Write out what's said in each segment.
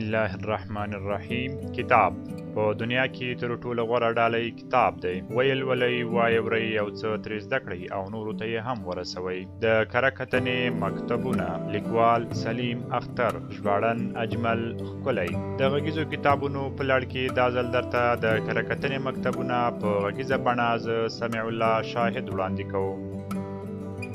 الله الرحمن الرحیم. کتاب په دنیا کې تر ټولو غوره ډالۍ کتاب دی. ویل ولئ، وایورئ او څه ترې زده کړئ او نورو ته یې هم ورسوئ. د کره کتنې مکتبونه، لیکوال سلیم اختر، ژباړن اجمل ښکلی. د غږیزو کتابونو په لړ کې دا ځل درته د کره کتنې مکتبونه په غږیزه بڼه زه سمیع الله شاهد وړاندې کوم.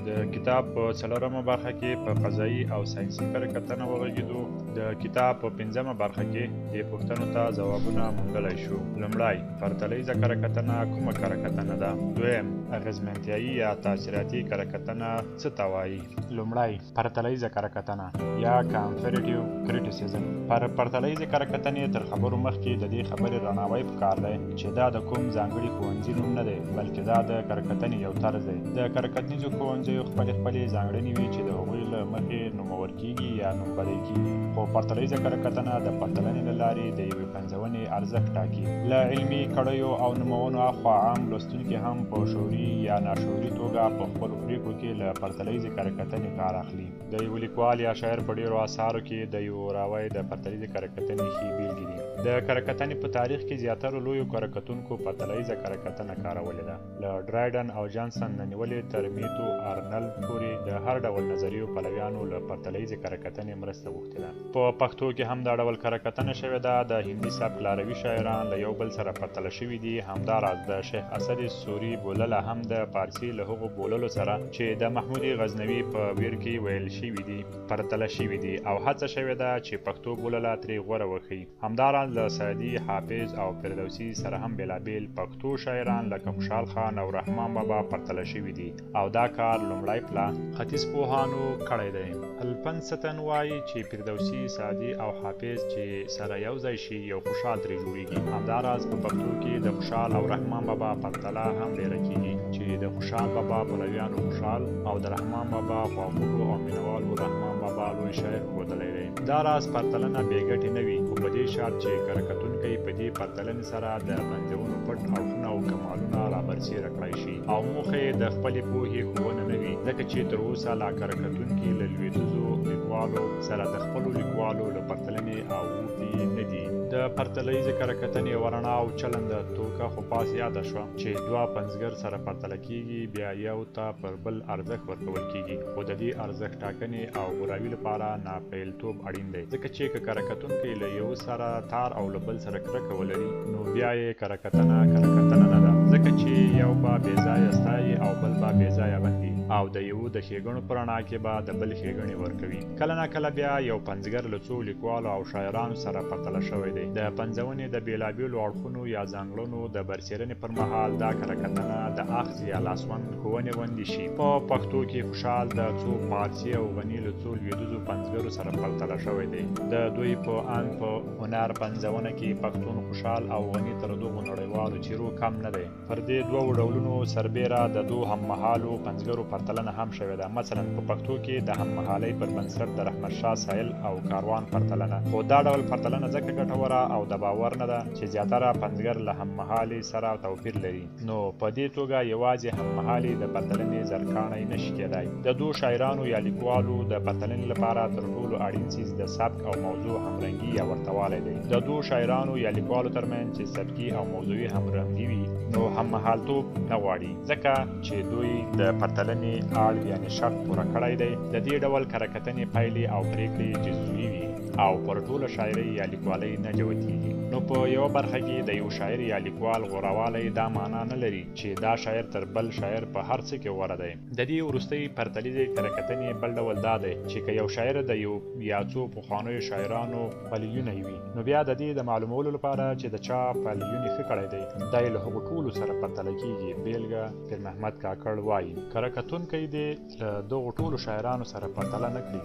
د کتاب په څلورمه برخه کې په قضایي او ساینسي کره کتنه وغږېدو. د کتاب په پنځمه برخه کې دې پوښتنو ته ځوابونه موندلی شو. لومړی، پرتلیزه کره کتنه کومه کره کتنه ده؟ دویم، اغېزمنتیایي یا تاثیراتي کره کتنه څه ته وایي؟ لومړی، پرتلیزه کره کتنه یا کمپیریټیو کریټیسیزم. پر پرتلیزې کره کتنې تر خبرو مخکې د دې خبرې رڼاوی پکار دی چې دا د کوم ځانګړي ښوونځي نوم نه دی، بلکې دا د کره کتنې یو طرز دی. د کره کتنیزو ښوونځیو خپلې خپلې ځانګړنې وي چې د هغوی له مخې نومول کیږي یا نومبدل کیږي، خو پرتلیزه کره کتنه د پرتلنې له لارې د یوې پنځونې ارزښت ټاکي. له علمي کړیو او نومونو اخوا عام لوستونکي هم په شعوري یا ناشعوري توګه په خپلو پرېکړو کې له پرتلیزې کره کتنې کار اخلي. د یو لیکوال یا شاعر په ډېرو آثارو کې د یو راوی د پرتلیزې کره کتنې ښې بېلګې دي. د کره کتنې په تاریخ کې زیاترو لویو کره کتونکو پرتلیزه کره کتنه کارولې ده. له ډرایډن او جانسن نه نیولې تر میتو ارنلډ پورې د هر ډول نظریو پلویانو له پرتلیزې کره کتنې مرسته غوښتې ده. په پښتو کې هم دا ډول کره کتنه شوې ده. د هندي سبک لاروي شاعران له یو بل سره پرتله شوي دي. همداراز د شیخ اسد سوري بولله هم د پارسي له هغو بوللو سره چې د محمود غزنوي په ویر کې ویل شوي دي پرتله شوي دي او هڅه شوې ده چې پښتو بولله ترې غوره وښيي. همداراز له سعدي، حافظ او فردوسي سره هم بېلابېل پښتو شاعران لکه خوشحال خان او رحمان بابا پرتله شوي دي او دا کار لومړی پلا ختیځ پوهانو کړی دی. الفنستن وایي چې فردوسي، سعدي او حافظ چې سره یو ځای شي یو خوشحال ترې جوړیږي. همداراز په پښتو کې د خوشحال او رحمان بابا پرتله هم ډېره کیږي چې د خوشحال بابا پلویانو خوشحال او د رحمان بابا خواخوږو او مینوالو رحمان بابا لوی شاعر ښودلی دی. دا راز پرتلنه بې ګټې نه وي، خو په دې شرط چې کره کتونکی په دې پرتلنې سره د پنځونو پټ اړخونه او کمالونه رابرسېره کړای شي او موخه یې د خپلې پوهې ښوونه نه وي، ځکه چې تر اوسه لا کره کتونکي له لوېدیځو لیکوالو سره د خپلو لیکوالو له پرتلنې اوښتي نه دي. د پرتلیزې کره کتنې یوه رڼا او چلنده توکه خو پاس یاده شوه چې دوه پنځګر سره پرتله کیږي، بیا یو ته پر بل ارزښت ورکول کیږي، خو د دې ارزښت ټاکنې او غوراوي لپاره ناپیلتوب اړین دی، ځکه چې که کره کتونکی له یو سره تار او له بل سره کرکه ولري نو بیا یې کره کتنه کره کتنه نه ده، ځکه چې یو به بې ځایه ستایي او بل به بې ځایه غندي او د یو د ښېګڼو په رڼا کې به د بل ښېګڼې ورکوي. کله ناکله بیا یو پنځګر له څو لیکوالو او شاعرانو سره پرتله شوی دی. د پنځونې د بېلابېلو اړخونو یا ځانګړنو د برسېرنې پر مهال دا کره کتنه د اخذ یا لاسوند ښوونې غوندې شي. په پښتو کې خوشحال د څو پارسي او غني له څو لوېدیځو پنځګرو سره پرتله شوی دی. د دوی په اند په هنر پنځونه کې پښتون خوشحال او غني تر دغو نړیوالو څېرو کم نه دی. پر دې دوو ډولونو سربېره د دوو هممهالو پنځګرو پرتلنه هم شوې ده. مثلا په پښتو کې د هممهالۍ پر بنسټ د رحمت شاه سایل او کاروان پرتلنه، خو دا ډول پرتلنه ځکه ګټوره او د باور نه ده چې زیاتره پنځګر له هممهالي سره توپیر لري، نو په دې توګه یوازې هممهالي د پرتلنې زرکاڼی نه شي کېدای. د دوو شاعرانو یا لیکوالو د پرتلنې لپاره تر ټولو اړین څیز د سبک او موضوع همرنګي یا ورته دی. د دوو شاعرانو یا لیکوالو ترمنځ چې سبکي او موضوعي همرنګي وي نو هممهالتوب نه غواړي، ځکه چې دوی د پرتلنې اړ یعنې شرط پوره کړی دی. د دې ډول کره کتنې پایلې او پرېکړې جزوي وي او پر ټوله شاعرۍ یا لیکوالۍ نه جوتیږي. نو په یوه برخه کې د یو شاعر یا لیکوال غوره دا معنا نه لري چې دا شاعر تر بل شاعر په هر څه کې غوره دی. د دې وروستۍ پرتلیزې کره کتنې بل ډول دا دی چې که یو شاعر د یو یا څو پخوانیو شاعرانو پلیونی وي نو بیا د دې د معلومولو لپاره چې د چا پلیونی ښه کړی دی دی له هغو ټولو سره پرتله کیږي. بېلګه پیر محمد کاکړ وایي کره کتونکی دې له دغو ټولو شاعرانو سره پرتله نه کړي،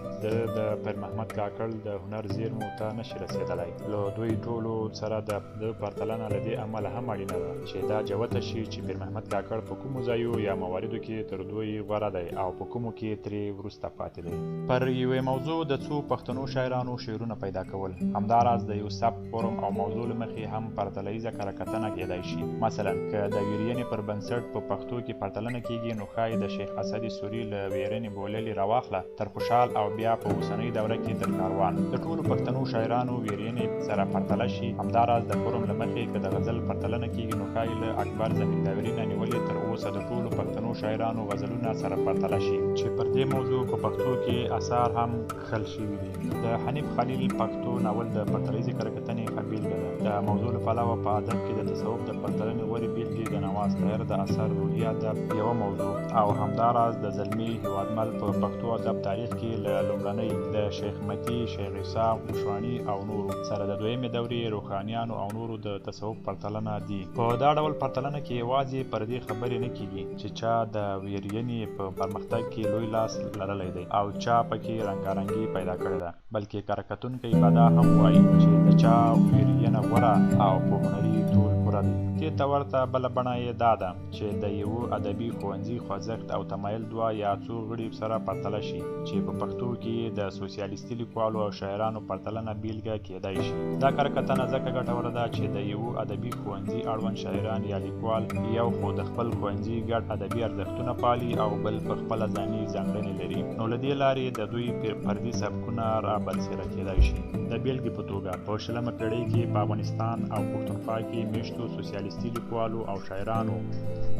د پیر محمد کاکړ د هنر زیرمو ته نشي رسېدلی. له دوی ټولو سره د ده پرتلنه له دې امله هم اړینه ده چې دا جوته شي چې پیرمحمد کاکړ په کومو ځایو یا مواردو کې تر دوی غوره دی او په کومو کې ترې وروسته پاتې دی. پر یوې موضوع د څو پښتنو شاعرانو شعرونه پیدا کول، همداراز د یو سبک، فورم او موضوع له مخې هم پرتله ییزه کره کتنه کېدای شي. مثلا که د ویرینې پر بنسټ په پښتو کې پرتلنه کېږي نو ښایي د شیخ اسعد سوري له ویرنې بوللې راواخله تر خوشحال او بیا په اوسنۍ دوره کې تر کاروان د ټولو پښتنو شاعرانو ویرینې سره پرتله شي. همداراز د فورم له مخې که د غزل پرتلنه کېږي نو ښایي له اکبر زمینداوري نه نیولې تر اوسه د ټولو پښتنو شاعرانو غزلونه سره پرتله شي، چې پر دې موضوع په پښتو کې اثار هم کښل شوي دي. د حنیف خلیل پښتو ناول د پرتله ییزې کره کتنې ښه بېلګه ده. د موضوع له پلوه په ادب کې د تصوف د پرتلنې غورې بېلګې د نواز طاهر د اثر روحي ادب یوه موضوع او همداراز د زلمي هېوادمل په پښتو ادب تاریخ کې له لومړنۍ د شیخ متي، شیخ عیسی مشواڼي او نورو سره د دویمې دورې روښانیانو او نورو د تصوف پرتلنه دي. په دا ډول پرتلنه کې یوازې پر دې خبرې نه کېږي چې چا د ویرینې په پرمختګ کې لوی لاس لرلی دی او چا پکې رنګارنګي پیدا کړې ده، بلکې کره کتونکی به دا هم وایي چې د چا ویرینه غوره او په هنري تول پوره دی. دې ته ورته بله بڼه یې دا ده چې د یوه ادبي ښوونځي خوځښت او تمایل دوه یا څو غړي سره پرتله شي، چې په پښتو کې یې د سوسیالیستي لیکوالو او شاعرانو پرتلنه بېلګه کېدای شي. دا کره کتنه ځکه ګټوره ده چې د یوه ادبي ښوونځي اړوند شاعران یا لیکوال یو خو د خپل ښوونځي ګډ ادبي ارزښتونه پالي او بل په خپله ځاني ځانګړنې لري، نو له دې لارې د دوی فردي سبکونه را برسېره کېدای شي. د بېلګې په توګه په شلمه پېړۍ کې په افغانستان او پښتونخوا کې مېشتو سوسیالیستي لیکوالو او شاعرانو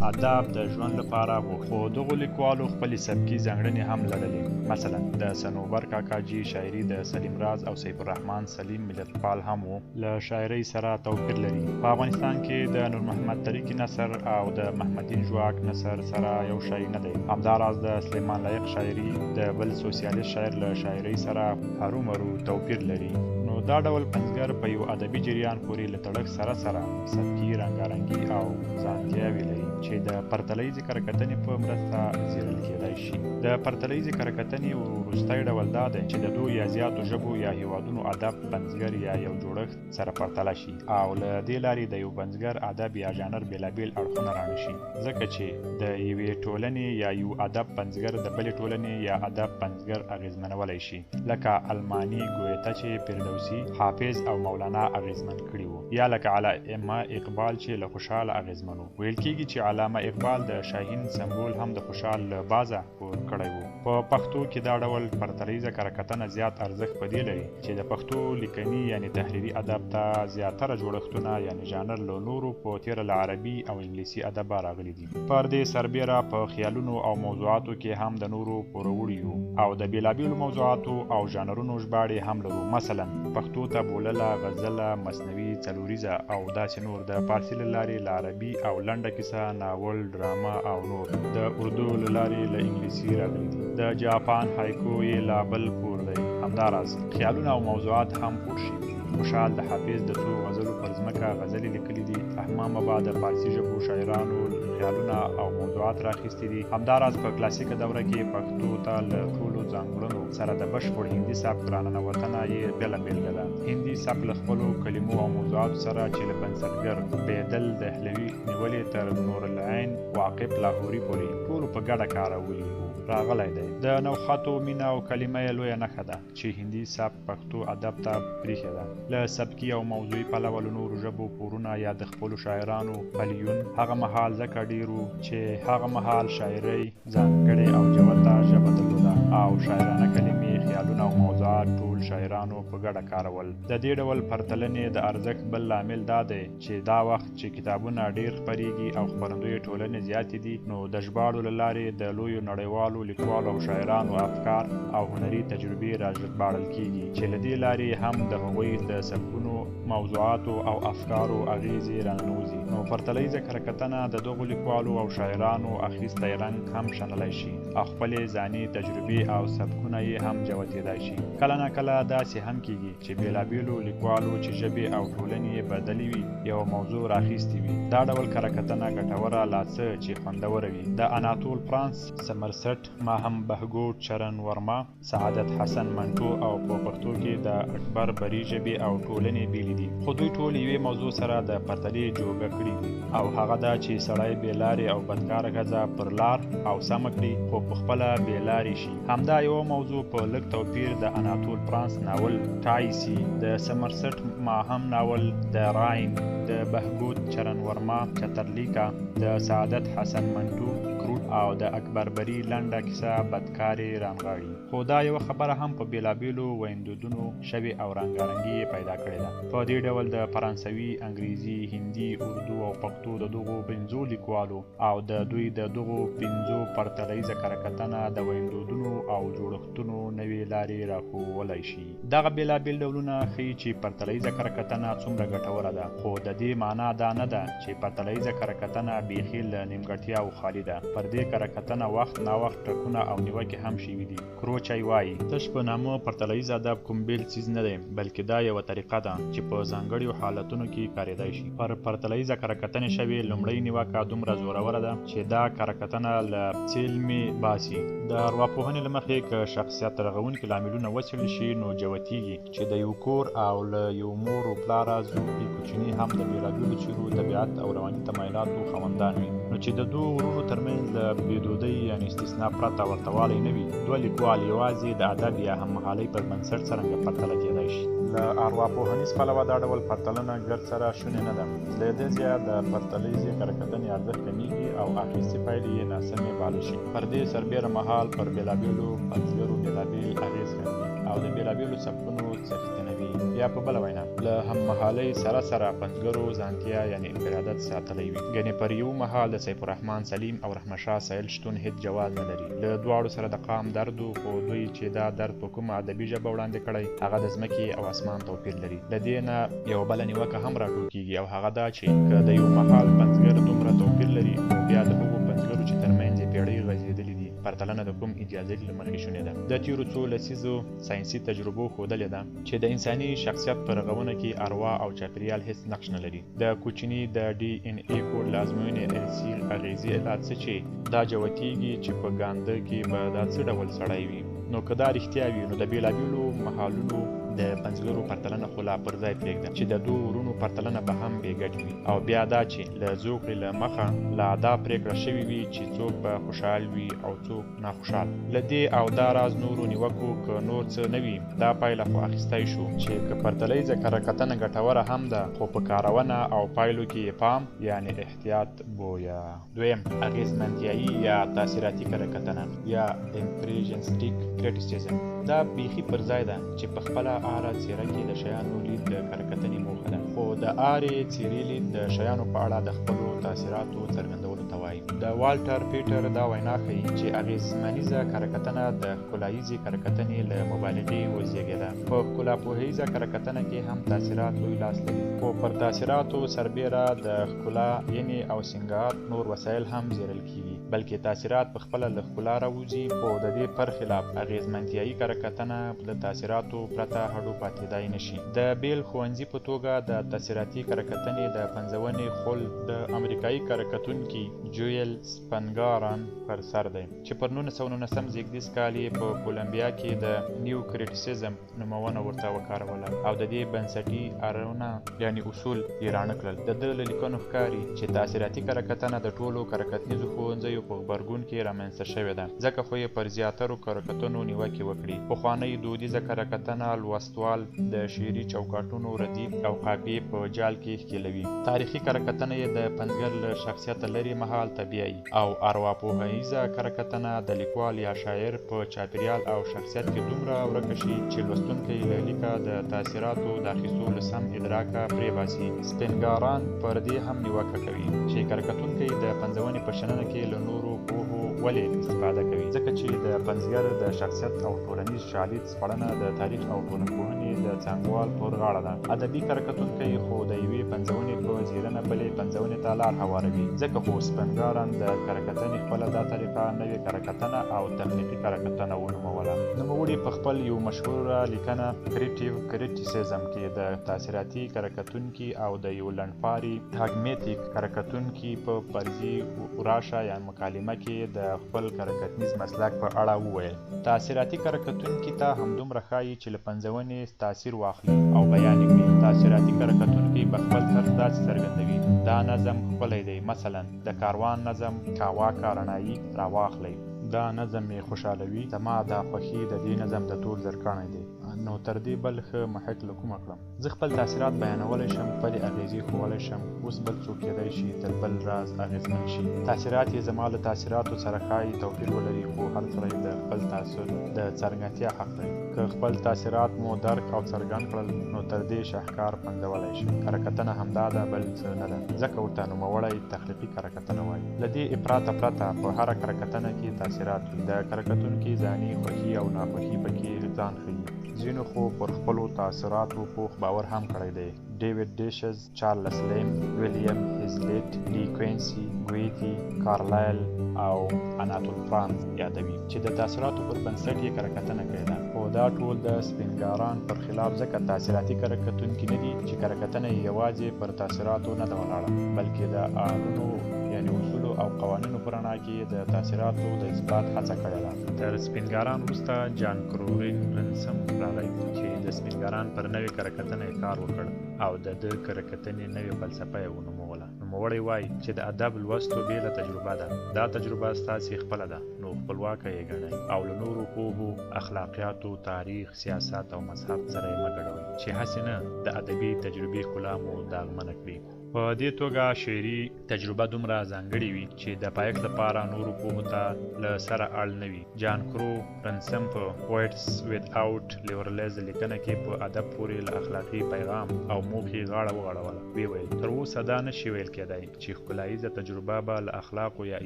ادب د ژوند لپاره غوښت، خو دغو لیکوالو خپلې سبکي ځانګړنې هم لرلې. مثلا د صنوبر کاکاجي شاعري د سلیم راز او سیف الرحمن سلیم ملتپال هم وو، له شاعرۍ سره توپیر لري. په افغانستان کې د نور محمد ترکي نثر او د محمدین ژواک نثر سره یو شی نه دی. همداراز د سلیمان لایق شاعري د بل سوسیالیست شاعر له شاعرۍ سره هرومرو توپیر لري. نو دا ډول پنځګر په یو ادبي جریان پورې له تړښت سره سره سبکي رنګارنګي او ځانتیاوې لري چې د پرتله ییزې کره کتنې په مرسته څېړل کېدای شي. د پرتله ییزې کره کتنې وروستی ډول دا دی چې د دوو یا زیاتو ژبو یا هېوادونو ادب پنځګر یا یو جوړښت سره پرتله شي او له دې لارې د یو پنځګر ادب یا ژانر بېلابېل اړخونه راڼه شي، ځکه چې د یوې ټولنې یا یو ادب پنځګر د بلې ټولنې یا ادب پنځګر اغېزمنولی شي، لکه الماني ګویته چې فردوسي، حافظ او مولانا اغېزمن کړي وو، یا لکه علامه اقبال چې له خوشحاله اغېزمن و. ویل کېږي چې علامه اقبال د شاهین سمبول هم د خوشحال له بازه پور کړی و. په پښتو کې دا ډول پرتله ییزه کره کتنه زیات ارزښت په دې لري چې د پښتو لیکني یعنې تحریري ادب ته زیاتره جوړښتونه یعنې ژانر له نورو په تېره له عربي او انګلیسي ادبه راغلي دي. پر دې سربېره په خیالونو او موضوعاتو کې هم د نورو پوروړي یو او د بېلابېلو موضوعاتو او ژانرونو ژباړې هم لرو. مثلا پښتو ته بولله، غزله، مثنوي، څلوریزه او داسې نور د فارسي له لارې له عربي او لنډه کیسه، ناول، ډرامه او نور د اردو له لارې له انګلیسي راغلي دي. د جاپان هایکو یې لا بل پور دی. همداراز خیالونه او موضوعات هم پور شوي دي. خوشحال د حافظ د څو غزلو پر ځمکه غزلې لیکلې دي. رحمان بابا د فارسي ژبو شاعرانو خیالونه او موضوعات راخیستي دي. همداراز په کلاسیکه دوره کې پښتو ته له ټولو ځانګړنو سره د بشپړ هندي سبک راننوتنه یې بله بېلګه ده. هندي سبک له خپلو کلمو او موضوعاتو سره چې له بنسټګر بیدل دهلوي نیولې تر نورالعین واقف لاهوري پورې ټولو په ګډه کارولي وو، راغلی دی. د نوخطو مینه او کلمه یې لویه نښه ده چې هندي سبک پښتو ادب ته پریښې ده. له سبکي او موضوعي پلوه له نورو ژبو پورونه یا د خپلو شاعرانو پلیون هغه مهال ځکه ډېر و چې هغه مهال شاعرۍ ځانګړې او جوته ژبه درلوده او شاعرانه کلمې، خیالونه او موضوعات ټول شاعرانو په ګډه کارول. د دې ډول پرتلنې د ارزښت بل لامل دا دی چې دا وخت چې کتابونه ډېر خپرېږي او خپرندویې ټولنې زیاتې دي، نو د ژباړو له لارې د لویو نړیوالو لیکوالو او شاعرانو افکار او هنري تجربې را ژباړل کېږي چې له دې لارې هم د هغوی د سبکونو، موضوعاتو او افکارو اغېزې راننوځي. نو پرتله ییزه کره کتنه د دغو لیکوالو او شاعرانو اخیستی رنګ هم شنلی شي. او خپلې ځاني تجربې او سبکونه یې هم جوتېدای شي. کله نا کله داسې هم کېږي چې بېلابېلو لیکوالو چې ژبې او ټولنې یې بدلې وي، یوه موضوع راخیستې وي. دا ډول کره کتنه ګټوره لا څه چې خوندوره وي. د اناتول فرانس، سمرسټ ماهم، بهګوټ چرن ورما، سعادت حسن منټو او په پښتو کې د اکبر بري ژبې او ټولنې بېلې دي، خو دوی ټول یوې موضوع سره د پرتلې جوګه کړي دي او هغه دا چې سړی بې لارې او بدکاره ښځه پر لار او سمه کړي، خو په خپله بې لارې شي. همدا یوه موضوع په لږ توپیر د اناتول فرانس ناول ټایسي، د سمرسټ ماهم ناول د راین، د بهګوت چرن ورما چترلیکا، د سعادت حسن منټو کروټ او د اکبر بري لنډه کیسه بدکارې رانغاړي. خو دا یوه خبره هم په بېلابېلو ویندودونو شوې او رنګارنګي یې پیدا کړې ده. په دې ډول د فرانسوي، انګریزي، هندي، اردو او پښتو د دغو پنځو لیکوالو او د دوی د دغو پنځو پرتله ییزه کره کتنه د ویندودونو او جوړښتونو نوې لارې راښوولای شي. دغه بېلابېل ډولونه ښيي چې پرتله ییزه کره کتنه څومره ګټوره ده، خو د دې معنا دا نه ده چې پرتله ییزه کره کتنه بیخي له نیمګړتیاوو خالي ده. پر دې کره کتنه وخت ناوخت ټکونه او نیوکې هم شوي دي. کروچی وايي، تش په نامه پرتله ییز ادب کوم بېل څیز نه دی، بلکې دا یوه طریقه ده چې په ځانګړیو حالتونو کې کارېدای شي. پر پرتله ییزه کره کتنې شوې لومړۍ نیوکه دومره زوروره ده چې دا کره کتنه له څېلمې باسي. د ارواپوهنې له مخې که شخصیت رغوونکي لاملونه وڅېړل شي، نو جوتېږي چې د یو کور او له یو مور و پلاره زوکړي کوچني هم د بېلابېلو څېرو، طبیعت او رواني تمایلاتو خاوندان وي. نو چې د دوو وروڼو ترمنځ له بېدودۍ یعنې استثنا پرته ورته والی نه وي، دوه لیکوال یوازې د ادب یا هممهالۍ پر بنسټ څرنګه پرتله کېدای شي؟ له ارواپوهنیز پلوه دا ډول پرتلنه ګرد سره شونې نه ده. له دې ځایه د پرتله ییزې کره کتنې ارزښت کمېږي او اخیستې پایلې یې ناسمې باله شي. پر دې سربېره مهال پر بېلابېلو پنځګرو بېلابېل اغېز ښندي او د بېلابېلو سبکونو څښتنوي. یا په بله وینا، له هممهالۍ سره سره پنځګرو ځانتیا یعنې انفرادت ساتلی وي. ګنې پر یو مهال د سیف الرحمن سلیم او رحمت شاه سایل شتون هېڅ جواز نه لري. له دواړو سره د قام درد و، خو دوی چې دا درد په کومه ادبي ژبه وړاندې کړی، هغه د ځمکې او اسمان توپیر لري. له دې نه یوه بله نیوکه هم راټوکېږي او هغه دا چې که د یو مهال پنځګر دومره توپیر لري، نو بیا د هغو پنځګرو چې ترمنځ یې پېړۍ غځېدلې دي، پرتلنه د کوم ایډیالوژۍ له مخې شونې ده؟ د تېرو څو لسیزو ساینسي تجربو ښودلې ده چې د انساني شخصیت په رغونه کې اروا او چاپېریال هېڅ نقش نه لري. د کوچني د ډي ان ای کوډ له ازموینې ارثي اغېزې لا څه چې دا جوتېږي چې په ګانده کې به دا څه ډول سړی وي. نو که دا رښتیا وي، نو د بېلابېلو مهالونو د پنځګرو پرتلنه خو لا پر ځای پرېږده چې د دوو وروڼو پرتلنه به هم بې ګټې وي. او بیا دا چې له زوکړې له مخه لا دا پرېکړه شوې وي چې څوک به خوشحال وي او څوک ناخوشحال. له دې او دا راز نورو نیوکو که نور څه نه وي، دا پایله خو اخیستی شو چې که پرتله ییزه کره کتنه ګټوره هم ده، خو په کارونه او پایلو کې یې پام یعنې احتیاط بویه. دویم، اغېزمنتیایي یا تاثیراتي کره کتنه یا امپریژنسټیک کریټیسیزم. دا بیخي پر ځای ده چې په خپله آره څېره کې د شیانو لید د کره کتنې موخه ده، خو د آرې څېرې لید د شیانو په اړه د خپلو تاثیراتو څرګندولو ته وایي. د والټر پیټر دا وینا ښيي چې اغېزمنیزه کره کتنه د ښکلاییزې کره کتنې له مبالغې وزېږېده. په ښکلاپوهیزه کره کتنه کې هم تاثیرات لوی لاس لري، خو پر تاثیراتو سربېره د ښکلا ینې او سینګار نور وسایل هم ځیرل کېږي، بلکې تاثیرات په خپله له ښکلا راوځي. خو د دې پر خلاف اغېزمنتیایي کره کتنه له تاثیراتو پرته هډو پاتېدای نه شي. د بېل ښوونځي په توګه د تاثیراتي کره کتنې د پنځونې خول د امریکایي کره کتونکي جویل سپنګاران پر سر دی چې پر 1919 زېږدیز کال یې په کولمبیا کې د نیو کریټیسیزم نومونه ورته وکاروله او د دې بنسټي ارونه یعنې اصول یې راڼه کړل. د ده له لیکنو ښکاري چې تاثیراتي کره کتنه د ټولو کره کتنیزو ښوونځیو په غبرګون کې رامنځته شوې ده، ځکه خو یې پر زیاترو کره کتنو نیوکې وکړې. پخوانۍ دودیزه کره کتنه لوستوال د شعري چوکاټونو ردیف او قافیې په جال کې ښکېلوي. تاریخي کره کتنه یې د پنځګر له شخصیته لرې مهال ته بیایي او ارواپوهییزه کره کتنه د لیکوال یا شاعر په چاپېریال او شخصیت کې دومره ورکه شي چې لوستونکی له لیکه د تاثیراتو د اخیستو له سم ادراکه پرې باسي. سپینګاران پر دې هم نیوکه کوي چې کره کتونکی د پنځونې په شننه کې له نورو پوهو ولې استفاده کوي؟ ځکه چې د پنځګر د شخصیت او ټولنیز شالید سپړنه د تاریخ او ټولنپوهنې د څانګوال پر غاړه ده. ادبي کره کتونکی خو د یوې پنځونې په ځیرنه بلې پنځونې ته لار هواروي، ځکه خو سپنګارن د کره کتنې خپله دا طریقه نوې کره کتنه او تخلیقي کره کتنه ونوموله. نوموړي په خپل یو مشهوره لیکنه کریټیو کریټیسیزم کې د تاثیراتي کره کتونکي او د یو لنډپاري ډاګمیتیک کره کتونکي په فرضي وراشه یا مکالمه کې د خپل کره کتنیز مسلک په اړه وویل، تاثیراتي کره کتونکي ته همدومره ښايي چې له پنځونې تاثیر واخلي او بیان یې کړي. تاثیراتي کره کتونکی به خپل طرز داسې څرګندوي، دا نظم ښکلی دی، مثلا د کاروان نظم کاواکه رڼايي راواخلئ، دا نظم مې خوشحالوي، زما دا خوښي د دې نظم د تور زرکاڼی دی، نو تر دې بل ښه محک له کومه کړم؟ زه خپل تاثیرات بیانولی شم، خپلې اغېزې ښوولی شم، اوس بل څوک کېدای شي تر بل راز اغېزمن شي. تاثیرات یې زما له تاثیراتو سره ښايي توپیر ولري، خو هر سړی د خپل تاثیر د څرګندتیا حق لري. که خپل تاثیرات مو درک او څرګند کړل، نو تر دې شهکار پنځولی شئ. کره کتنه همدا ده، بل څه نه ده، ځکه ورته نوموړی تخلیقي کره کتنه وايي. له دې افراطه پرته په هره کره کتنه کې تاثیرات وي، د کره کتونکي ځاني خوښي او ناخوښي پکې ځان ښيي. ځینو خو پر خپلو تاثیراتو پوخ باور هم کړی دی. ډیویډ ډیشز، چارلس لیم، ویلیم هیزلیټ، ډي کوینسي، ګویتي، کارلایل او اناتول فرانز یادوي چې د تاثیراتو پر بنسټ یې کره کتنه کړې ده. خو دا ټول د سپینګاران پر خلاف ځکه تاثیراتي کره کتونکي نه دي چې کره کتنه یې یوازې پر تاثیراتو نه ده ولاړه، بلکې د آرونو یعنې اصولو او قوانینو په رڼا کې د تاثیراتو د اثبات هڅه کړې ده. تر سپینګاران وروسته جان کرورین رنسم راغی چې د سپینګاران پر نوې کره کتنه یې کار وکړ او د ده کره کتنې نوې فلسفه یې ونوموله. نوموړی وايي چې د ادب لوستو بېله تجربه ده، دا تجربه ستاسې خپله ده، نو خپلواکه یې ګڼئ او له نورو پوهو، اخلاقیاتو، تاریخ، سیاست او مذهب سره یې مه ګډوئ چې هسې نه د ادبي تجربې ښکلا مو داغمنه کړي. په دې توګه شعري تجربه دومره ځانګړې وي چې د پایښت لپاره نورو پوهو ته له سره اړ نه وي. جان کرو رنسم په پویټس ویت اوټ لیورلیز لیکنه کې په ادب پورې له اخلاقي پیغام او موخې غاړه وغړوله. ویې ویل، تر اوسه دا نه شي ویل کېدای چې ښکلاییزه تجربه به له اخلاقو یا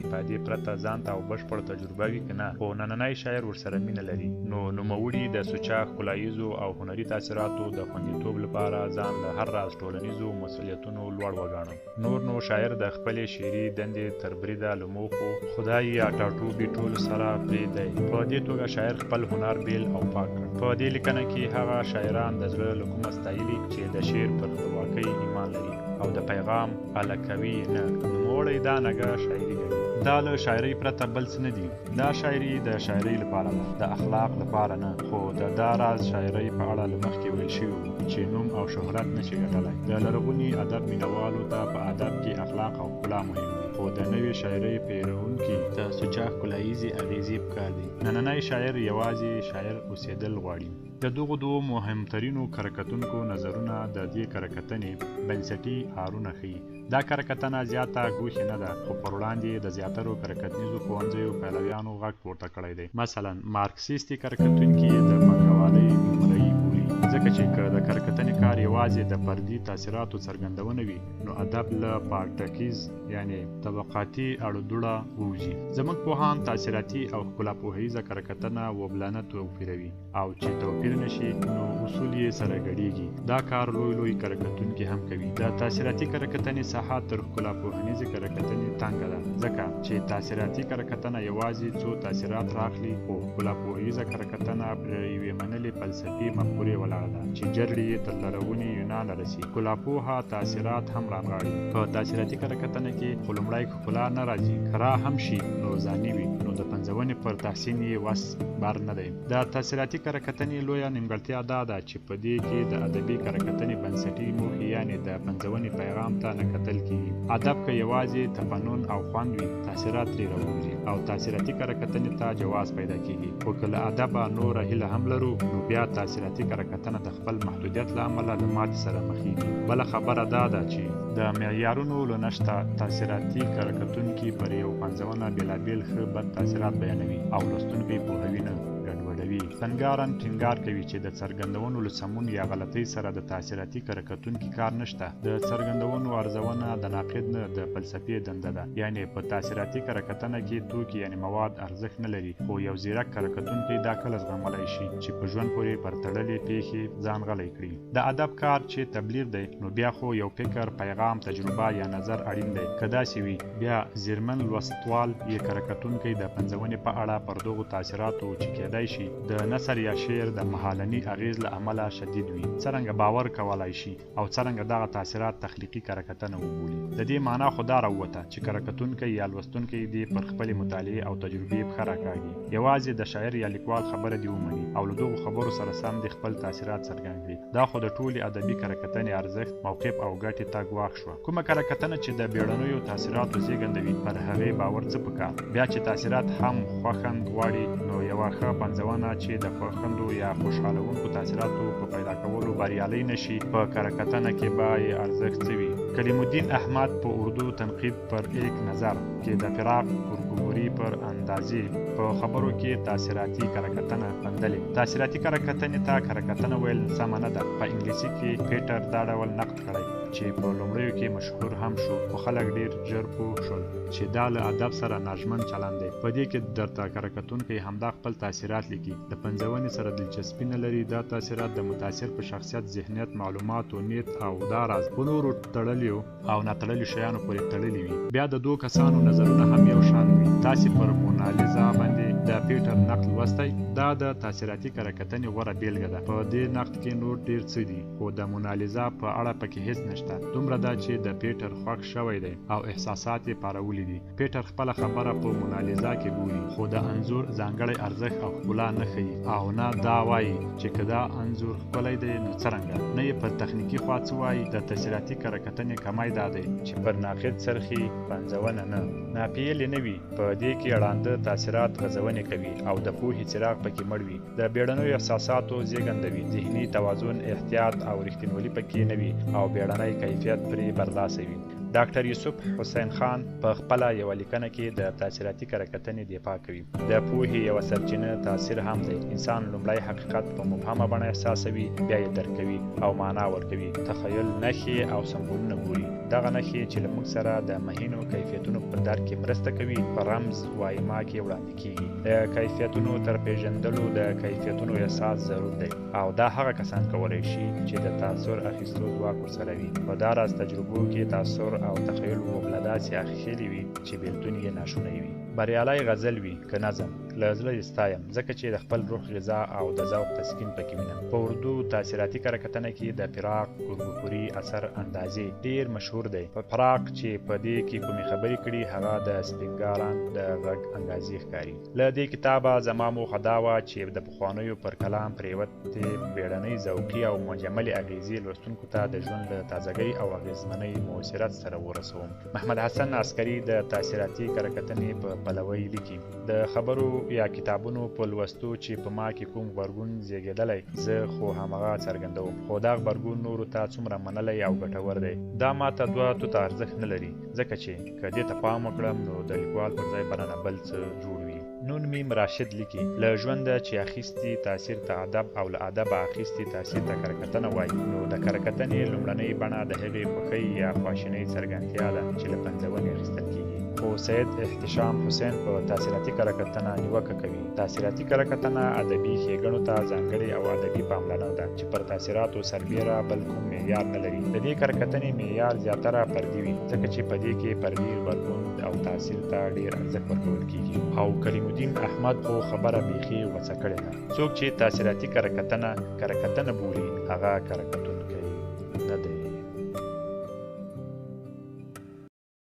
افادې پرته ځانته او بشپړه تجربه وي که نه، خو نننی شاعر ورسره مینه لري. نو نوموړي د سوچه ښکلاییزو او هنري تاثیراتو د خوندیتوب لپاره ځان له هر راز ټولنیزو مسؤلیتونو لوړ وګاڼه. نور نو شاعر د خپلې شعري دندې تر بریده له موخو، خدای یا ټاټوبي ټولو سره پرې دی. په دې توګه شاعر خپل هنر بېل او پاک کړ. په دې لیکنه کې هغه شاعران د زړه له کومه ستایلي چې د شعر پر خپلواکۍ ایمان لري او د پیغام اله کوي یې نه. نوموړی دا نګه شاعري ګڼي. دا له شاعرۍ پرته بل څه نه دي. دا شاعري د شاعرۍ لپاره ده، د اخلاق لپاره نه. خو د دا راز شاعرۍ په اړه له مخکې ویل شوي وو چې نوم او شهرت نه شي ګټلی. د لرغوني ادب مینهوالو ته په ادب کې اخلاق او ښکلا مهم دي، خو د نوې شاعرۍ پیرونکي ته سوچه ښکلاییزې اغېزې پکار دي. نننی شاعر یوازې شاعر اوسېدل غواړي. د دغو دوو مهمترینو کره کتونکو نظرونه د دې کره کتنې بنسټي آرونه ښيي. دا کره کتنه زیاته ګوښې نه ده، خو پر وړاندې یې د زیاترو کره کتنیزو ښوونځیو پلویانو غږ پورته کړی دی. مثلا مارکسیستي کره کتونکي یې د پانګوالۍ مريي بولي، ځکه چې که د کره کتنې کار یوازې د فردي تاثیراتو څرګندونه وي، نو ادب له پاټکیز یعنې طبقاتي اړودوړه ووځي. زموږ پوهان تاثیراتي او ښکلا پوهییزه کره کتنه وبلنه توپیروي او چې توپیر نه شي نو اصول یې سره ګډېږي. دا کار لوی لوی کره کتونکي هم کوي. د تاثیراتي کره کتنې ساحه تر ښکلا پوهنیزې کره کتنې تنګه ده، ځکه چې تاثیراتي کره کتنه یوازې څو تاثیرات راخلي، خو ښکلا پوهییزه کره کتنه پر یوې منلې فلسفي مفکورې ولاړه ده چې جرړې یې تر لرغوني یونانه رسي. ښکلا پوهه تاثیرات هم رانغاړي. په تاثیراتي کره کتنه کې خو لومړی ښکلا نه راځي، که را هم شي نو ځاني وي، نو د پنځونې پر تحسین یې وس بر نه دی. د تاثیراتي کره کتنې لویه نیمګړتیا دا ده چې په دې کې د ادبي کره کتنې بنسټي موخې یعنې د پنځونې پیغام ته نه کتل کېږي. ادب که یوازې تفنن او خوند وي، تاثیرات ترې راووځي او تاثیراتي کره کتنې ته جواز پیدا کېږي. خو که له ادبه نوره هیله هم لرو، نو بیا تاثیراتي کره کتنه د خپل محدودیت له امله له ماتې سره مخېږي. بله خبره دا ده چې د معیارونو له نشته تاثیراتي کره کتونکي پر یو پنځونه بېلابېل ښه بد تاثیرات بیانوي او لوستونکی پوهوي نه، ګډوډوي. سپنګارن ټینګار کوي چې د څرګندونو له سمون یا غلطۍ سره د تاثیراتي کره کتونکي کار نشته. د څرګندونو ارزونه د ناقد نه، د فلسفې دنده ده. یعنې په تاثیراتي کره کتنه کې توکي یعنې مواد ارزښت نه لري، خو یو ځیرک کره کتونکی دا کله زغملای شي چې په ژوند پورې پر تړلې پېښې ځان غلی کړي. د ادب کار چې تبلیغ دی، نو بیا خو یو فکر، پیغام، تجربه یا نظر اړین دی. که داسې وي، بیا ځیرمن لوستوال یې کره کتونکی د پنځونې په اړه پر دغو تاثیراتو چې کېدای شي د نثر یا شعر د مهالني اغېز له امله شدید وي، څرنګه باور کولای شي او څرنګه دغه تاثیرات تخلیقي کره کتنه وبولي؟ د دې معنا خو دا راووته چې کره کتونکی یا لوستونکی دې پر خپلې مطالعې او تجربې پښه راکاږي، یوازې د شاعر یا لیکوال خبره دې ومني او له دغو خبرو سره سم دې خپل تاثیرات څرګند کړي. دا خو د ټولې ادبي کره کتنې ارزښت، موقف او ګټې ته ګواښ شوه. کومه کره کتنه چې د بیړنیو تاثیراتو زیږنده وي، پر هغې باور څه پکار؟ بیا چې تاثیرات هم خوښند غواړي، نو یوه ښه پنځونه چې د خوښندو یا خوشحالوونکو تاثیراتو په پیدا کولو بریالۍ نه شي، په کره کتنه کې به یې ارزښت څه وي؟ کلیم الدین احمد په اردو تنقید پر ایک نظر کې د فراق ګورګوري پر اندازې په خبرو کې تاثیراتي کره کتنه غندلې. تاثیراتي کره کتنې ته کره کتنه ویل سمه نه ده. په انګلیسي کې پیټر دا ډول نقد کړی چې په لومړیو کې مشهور هم شو، خو خلک ډېر ژر پوه شول چې دا له ادب سره ناژمن چلند دی. په دې کې درته کره کتونکی همدا خپل تاثیرات لیکي، د پنځونې سره دلچسپي نه لري. دا تاثیرات د متاثر په شخصیت، ذهنیت، معلوماتو، نیت او دا راز په نورو تړلیو او ناتړلیو شیانو پورې تړلي وي. بیا د دوو کسانو نظرونه هم یو شان وي. تاسې پر مونالیزا باندې د پیټر نقد لوستی؟ دا د تاثیراتي کره کتنې غوره بېلګه ده. په دې نقد کې نور ډېر څه دي، خو د مونالیزا په اړه پکې هېڅ نشته. دومره ده چې د پیټر خوښ شوی دی او احساسات یې پارولي دي. پیټر خپله خبره په مونالیزا کې ګوري، خو د انځور ځانګړی ارزښت او ښکلا نه ښيي او نه دا وایي چې که دا انځور ښکلی دی نو څرنګه، نه یې پر تخنیکي خوا څه وایي. د تاثیراتي کره کتنې کمی دا دی چې پر ناقد څرخي، پنځونه نه. ناپېیلې نه وي. په دې کې ړانده تاثیرات غځونې کوي او د پوهې څراغ پکې مړ وي. د بیړنیو احساساتو زیږنده وي. ذهني توازن، احتیاط او رښتینولي پکې نه وي او بیړنی کیفیت پرې برلاسی وي. ډاکټر یوسف حسین خان په خپله یوه لیکنه کې د تاثیراتي کره کتنې دفاع کوي. د پوهې یوه سرچینه تاثیر هم دی. انسان لومړی حقیقت په مبهمه بڼه احساسوي، بیا یې درک کوي او معنا ورکوي. تخیل نښې او سمبولونه ګوري. دغه نښې چې له موږ سره د مهینو کیفیتونو په درک کې مرسته کوي، په رمز وایما کې وړاندې کیږي. د کیفیتونو تر پیژندلو د کیفیتونو احساس ضرور دی او دا هغه کسان کولی شي چې د تاثر اخیستو ځواک ورسره وي. په دا راز تجربو کې تاثر او تخیل وبله داسې اخښلي وي چې بېلتون یې ناشونی وي. بریالی غزل وي که نظم، له زړه یې ستایم، ځکه چې د خپل روح غذا او د ذوق تسکین پکې وینم. په اردو تاثیراتي کره کتنه کې د فراق ګورګوري اثر اندازې ډېر مشهور دی. په فراق چې په دې کې کومې خبرې کړي، هغه د سپینګاران د غږ انګازې ښکاري. له دې کتابه زما موخه دا وه چې د پخوانیو پر کلام پرېوتې بیړنۍ ذوقي او مجملې اغېزې لوستونکو ته د ژوند له تازګۍ او اغېزمنۍ موثرت سره ورسوم. محمد حسن عسکري د تاثیراتي کره کتنې په پلوۍ لیکي: د خبرو یا کتابونو په لوستو چې په ما کې کوم غبرګون زیږېدلی، زه خو همغه څرګندوم، خو دا غبرګون نورو ته څومره منلی او ګټور دی، دا ما ته دوه توته ارزښت نه لري، ځکه چې که دې ته پام وکړم نو د لیکوال پر ځای به رانه بل څه جوړ وي. نون میم راشد لیکي: له ژونده چې اخیستي تاثیر ته ادب او له ادبه اخیستي تاثیر ته کره کتنه وایي، نو د کره کتنې لومړنۍ بڼه د هغې خوښۍ یا خواشینۍ څرګندتیا ده چې له پنځونې اخیستل کیږي. خو سید احتشام حسین په تاثیراتي کره کتنه نیوکه کوي. تاثیراتي کره کتنه ادبي ښېګڼو ته ځانګړې او ادبي پاملرنه ده چې پر تاثیراتو سربېره بل کوم معیار نه لري. د دې کره کتنې معیار زیاتره فردي وي، ځکه چې په دې کې فردي غبرګون او تاثیر ته ډېر ارزښت ورکول کیږي. او کلیم الدین احمد خو خبره بیخي غوڅه کړې ده: څوک چې تاثیراتي کره کتنه کره کتنه بولي، هغه کره کتونکی نه دی.